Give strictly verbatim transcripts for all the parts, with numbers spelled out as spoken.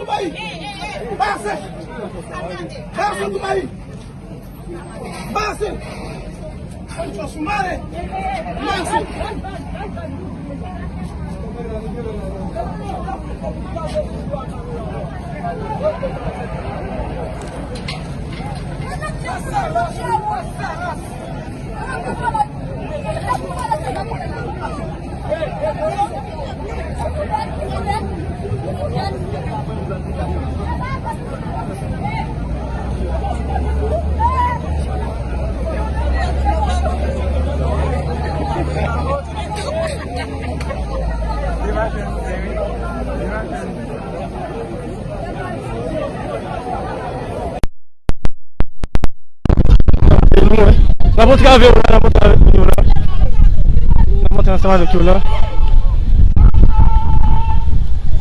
Pase! Pase tou bay! Pase! Pase! N ap antre avè yo la, n ap antre avèk moun yo la. N ap antre ansanm avèk yo la.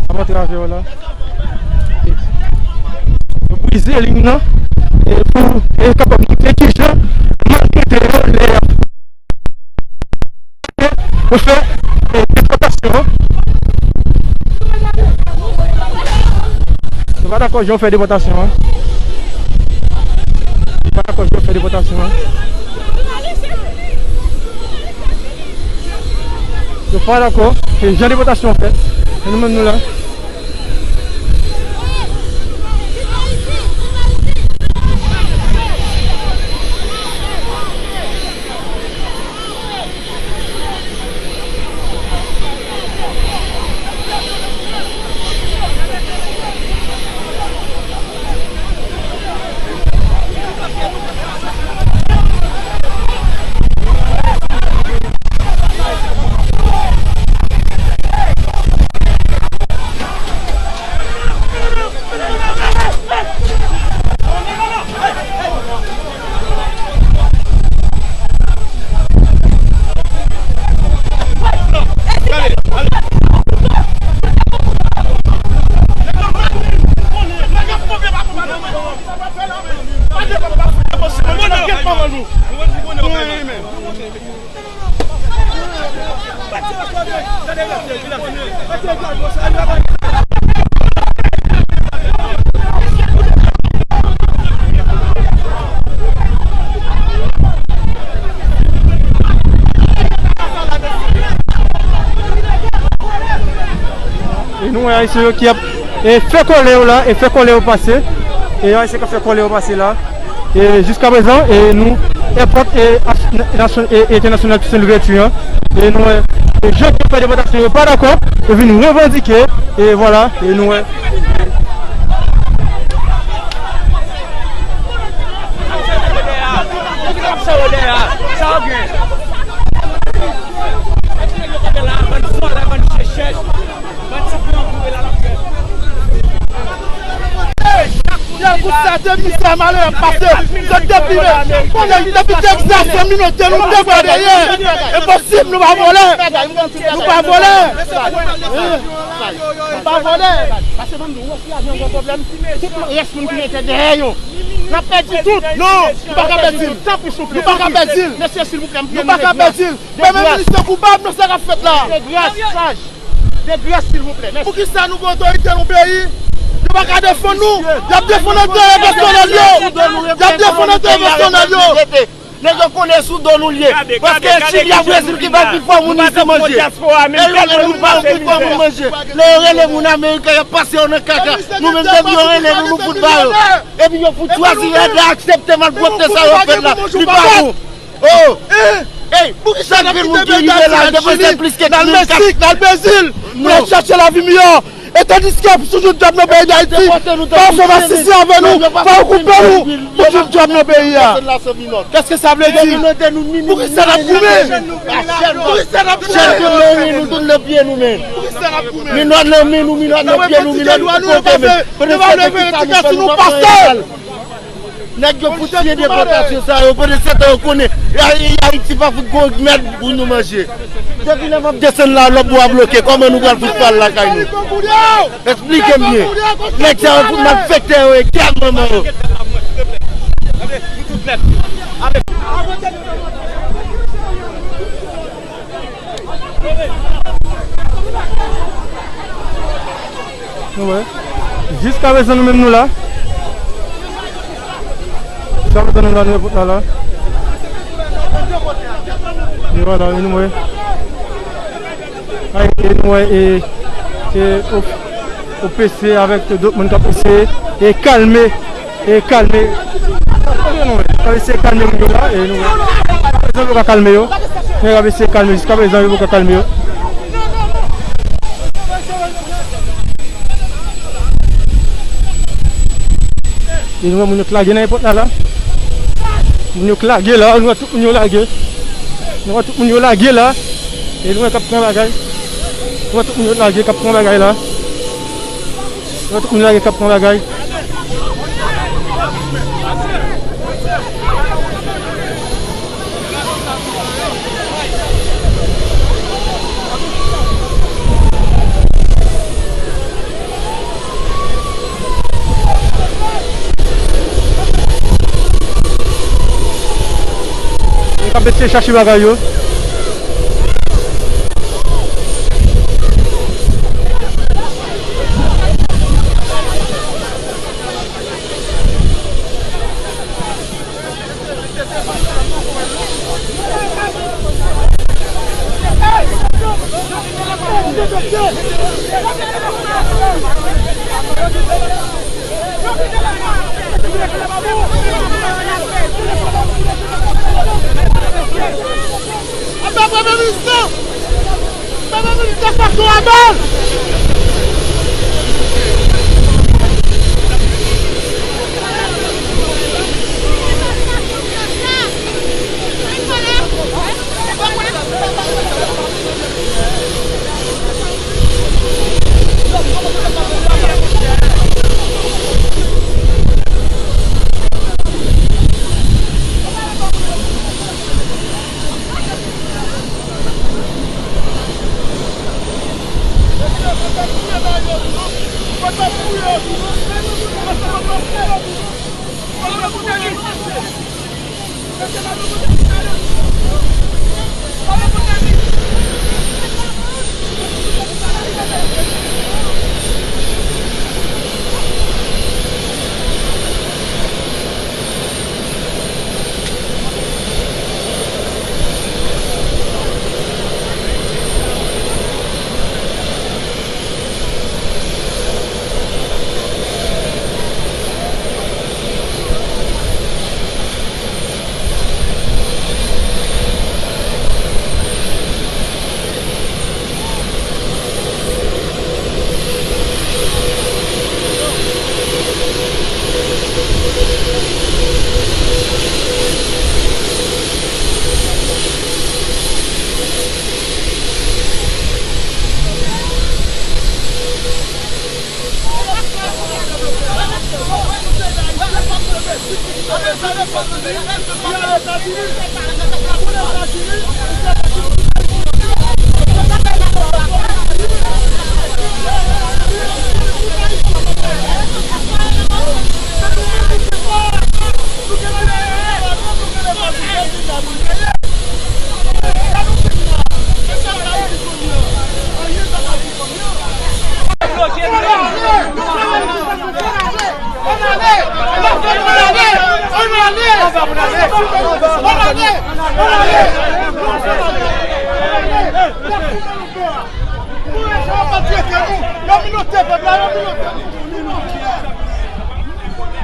N ap antre avè yo la. Yo brize liy nan, e pou, e kapab montre kijan maltrete yo lè y ap Yo fè, eh, depòtasyon an. Yo pa dakò jan yo fè depòtasyon an. Yo pa dakò jan yo fè depòtasyon an. Yo pa dakò, eh, jan depòtasyon an fèt. E nou menm nou la. E nou wè ayisyen yo ki ap, e, fè kòlè yo la, e fè kòlè yo pase. E ayisyen k ap fè kòlè yo pase la. E jiskaprezan, e nou, èpòt, e, as-, nasyon, e, entènasyonal Toussaint Louverture an. E nou wè, e, jan k ap fè depòtasyon yo pa dakò, yo vin revandike, e vwala, e nou wè. Grangou sa, de mizè, malè ap pase, zòt deprime. Konnen depi Texas, se minote, nou te pran dèyè. Enposib, nou pa vòlè. Nou pa vòlè. Nou pa vòlè. Pase ban m di w, wè si avyon gen pwoblèm, tout rès moun ki rete dèyè yo. N ap pèdi tout. Non, nou pa ka pèdi l. Tanpri, souple. Nou pa ka pèdi l. Mesye, silvouplè, m priye nou de gras. Nou pa ka pèdi l. Premye minis yo koupab nan sa k ap fèt la. De gras, saj. De gras, silvouplè. Mèsi. Poukisa nou gen otorite nan peyi? Yo pa ka defann nou. Y ap defann enterè pèsonèl yo. Y ap defann enterè pèsonèl yo. Nèg yo konnen sou do nou l ye. Paske Chili ak Brezil ki bay pi fò moun isit manje. E yo rele moun pa yo pi fò moun manje. Lè yo rele moun Ameriken, y ap pase yo nan kaka. Nou menm, depi yo rele nou, nou fout ba yo. Epi yo fout chwazi rèd la, aksepte malpwòpte sa yo fèt la. Li pa bon. Oh! Ey, chak grenn moun ki rive la, depanse plis ke mil kat. N al Meksik, n al Brezil, pou n al chèche lavi miyò. E tandiske pou sou tout djòb nan peyi Dayiti, pa yo fè masisi avè nou, pa yo koupe nou, pou tout djòb nan peyi a. Kèske sa vle di? Poukisa n ap goumen? Poukisa n ap goumen? Chèn nou nan men nou, tout nan pye nou men. Poukisa n ap goumen? Minòt nan men nou, minòt nan pye nou, minòt nou tout kote men. Pandan se tan, nou pa fè nou pa fè anyen. Nèg yo fout siyen depòtasyon sa yo, pandan se tan yo konnen Ayiti pa fout gon mèd pou nou manje. Depi lè m ap desann la, lòt bò a bloke, kòman nou pral fout pral lakay nou? Eksplike m byen. Nèg sa yo fout malfektè yo ye, gad manman yo. Nou wè, Jiskaprezan nou menm nou la. Jiskaprezan nou la, nou epòt la la. E vwala, e nou wè. Ay, e nou wè, e, e, O P C avèk Dortmund k ap eseye e kalme, e kalme. K ap eseye kalme moun yo la, e nou wè. Jiskaprezan yo poko ka kalme yo. Nèg ap eseye kalme, jiskaprezan yo poko ka kalme yo. E nou wè moun yo k lage nan epòt la la. Moun yo k lage la, nou wè tout moun yo lage. Nou wè tout moun yo lage la. E nou wè k ap pran bagay. Nou wè tout moun yo lage k ap pran bagay la. Nou wè tout moun lage k ap pran bagay. Yo k ap eseye chache bagay yo. Atè premye minis lan! Premye minis defakto a bal!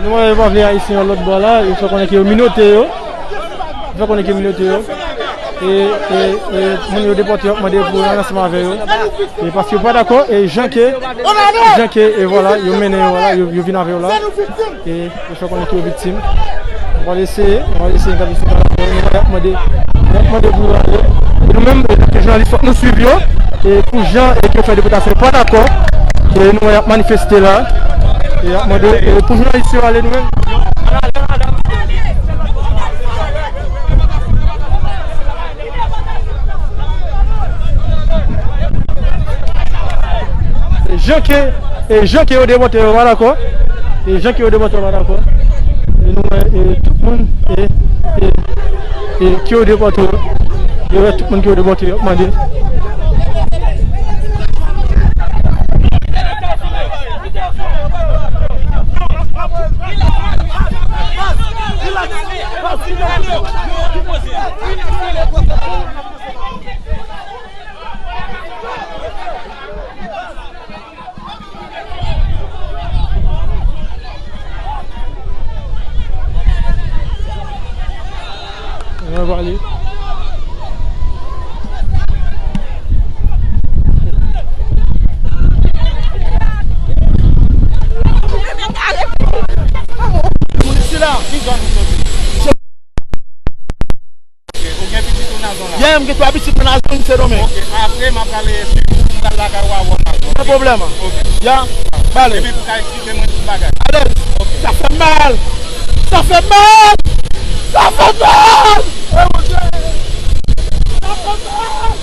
Nou wè yo pa vle ayisyen yo lòt bò la, yo fè konnen ke yo minote yo. Yo fè konnen ke yo minote yo. E, e, e moun yo depòte yo ap mande pou yo ansanm avè yo. E paske yo pa dakò, e jan ke, jan ke, e vwala, yo mennen yo la, yo, yo vin avè yo la. E yo fè konnen ke yo viktim. Nou pral eseye, nou pral eseye gade si nou pral avè yo. Nou wè y ap mande, y ap mande pou yo ale. E nou menm, e, jounalis, fòk nou swiv yo. E pou jan, e, ke yo fè depòtasyon, yo pa dakò. E nou wè y ap manifeste la. E y ap mande, e, pou jounalis yo ale nou menm. E jan ke, e jan ke yo depòte yo pa dakò. E jan ke yo depòte yo pa dakò. E nou wè, e tout moun, e, e, e ke yo depòte yo. Yo wè tout moun ke yo depòte yo ap mande. Pale. Moun isi la. Ki zòn ou soti? Ok, ou gen pitit ou nan zòn la? Yeah, m gen twa pitit mwen nan zòn Sendomeng. Ok, apre m ap prale swiv ou, m pral lakay ou a wòm nan zòn. San pwoblèm. Ok. Ya, pale. Epi pou ka eksplike mwen tout bagay. Alèz. Ok. Sa fè mal. Sa fè mal. Sa fè mal. Sa fè mal.